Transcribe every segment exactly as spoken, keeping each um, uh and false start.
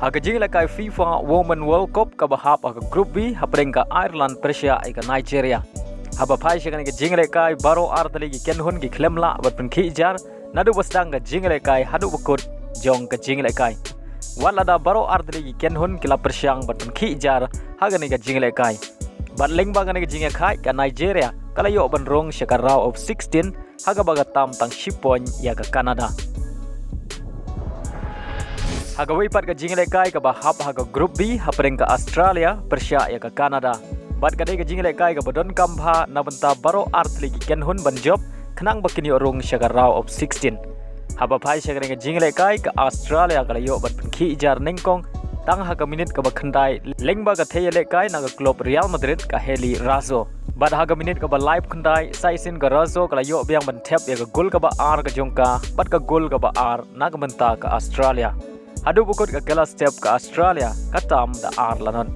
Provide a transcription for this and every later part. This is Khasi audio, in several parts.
Ha ka jingïalehkai FIFA Women World Cup kaba hap ha ka Group B, hapdeng ka Ireland pyrshah ïa ka Nigeria. Haba phai sha kane ka jingïalehkai, baroh artylli ki kynhun ki khlem lah ban pynkhih jar naduh ba sdang ka jingïalehkai haduh ba kut jong ka jingïalehkai. Wat lada baroh artylli ki kynhun ki la pyrshang ban pynkhih jar ha kane ka jingïalehkai, bad lyngba kane ka jingïakhaid, ka Nigeria ka la ïoh ban rung sha ka round of sixteen, ha kaba ka tam tang shi point ïa ka Canada. Ha kawei pat ka jingïalehkai kaba hap ha ka Group B, hapdeng ka Australia pyrshah ïa ka Canada. Bad ka dei ka jingïalehkai kaba donkam bha na bynta baroh artylli ki kynhun ban jop khnang ba kin ïoh rung sha ka round of sixteen. Haba phai sha kane ka jingïalehkai, ka Australia ka la ïoh ban pynkhih jar nyngkong tang ha ka minit kaba khyndai lyngba ka thei ïalehkai na ka club Real Madrid, ka Hayley Raso. Bad ha ka minit kaba laiphew khyndai, sa shisien ka Raso ka la ïoh biang ban thep ïa ka gol kaba ar ka jong ka, bad ka gol kaba ar na ka bynta ka Australia. Haduh ba kut ka kylla step, ka Australia ka tam da ar la not.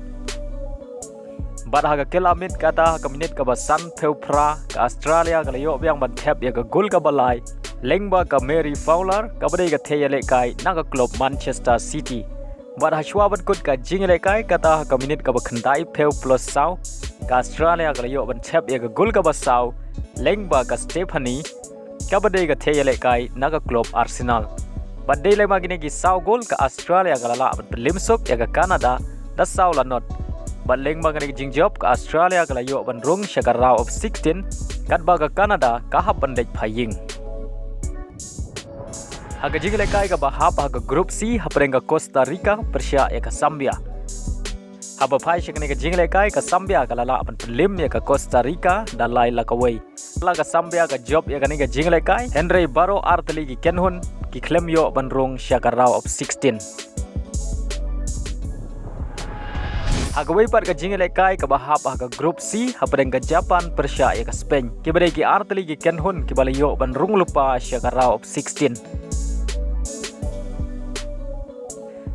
Bad ha ka kylla miet, kata ha ka minit kaba sanphew phra, ka Australia ka la ïoh biang ban thep ïa ka gol kaba lai lyngba ka Mary Fowler, kaba dei ka thei ïalehkai na ka club Manchester City. Bad ha shuwa ban kut ka jingïalehkai, kata ha ka minit kaba khyndaiphew plus saw, ka Australia ka la ïoh ban thep ïa ka gol kaba saw lyngba ka Stephanie, kaba dei ka thei ïalehkai na ka club Arsenal. Bad dei lyngba kine ki saw gol, ka Australia ka la lah ban pynlip suk ïa ka Canada da saw la not. Bad lyngba kane ka jingjop, ka Australia ka la ïoh ban rung sha ka round of sixteen, katba ka Canada ka hap ban leit pha ïing. Ha ka jingïalehkai kaba hap ha ka Group C, hapdeng ka Costa Rica pyrshah ïa ka Zambia. Haba phai sha kane ka jingïalehkai, ka Zambia ka la lah ban pynlip ïa ka Costa Rica da lai la kawei. La ka Zambia ka jop ïa kane ka jingïalehkai, hynrei baroh artylli ki kynhun ki khlem ïoh ban rung sha ka round of sixteen. Ha kawei pat ka jingïalehkai kaba hap ha ka Group C, hapdeng ka Japan pyrshah ïa ka Spain, kiba dei ki artylli ki kynhun kiba la ïoh ban rung lypa sha ka round of sixteen.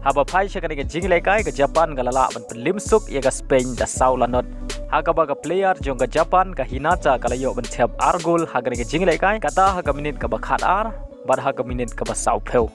Haba phai sha kane ka jingïalehkai, ka Japan ka la lah ban pynlip suk ïa ka Spain da saw la not, ha kaba ka player jong ka Japan, ka Hinata, ka la ïoh ban thep ar gol ha kane ka jingïalehkai, kata ha ka minit kaba khatar bad ha ka minit kaba sawphew.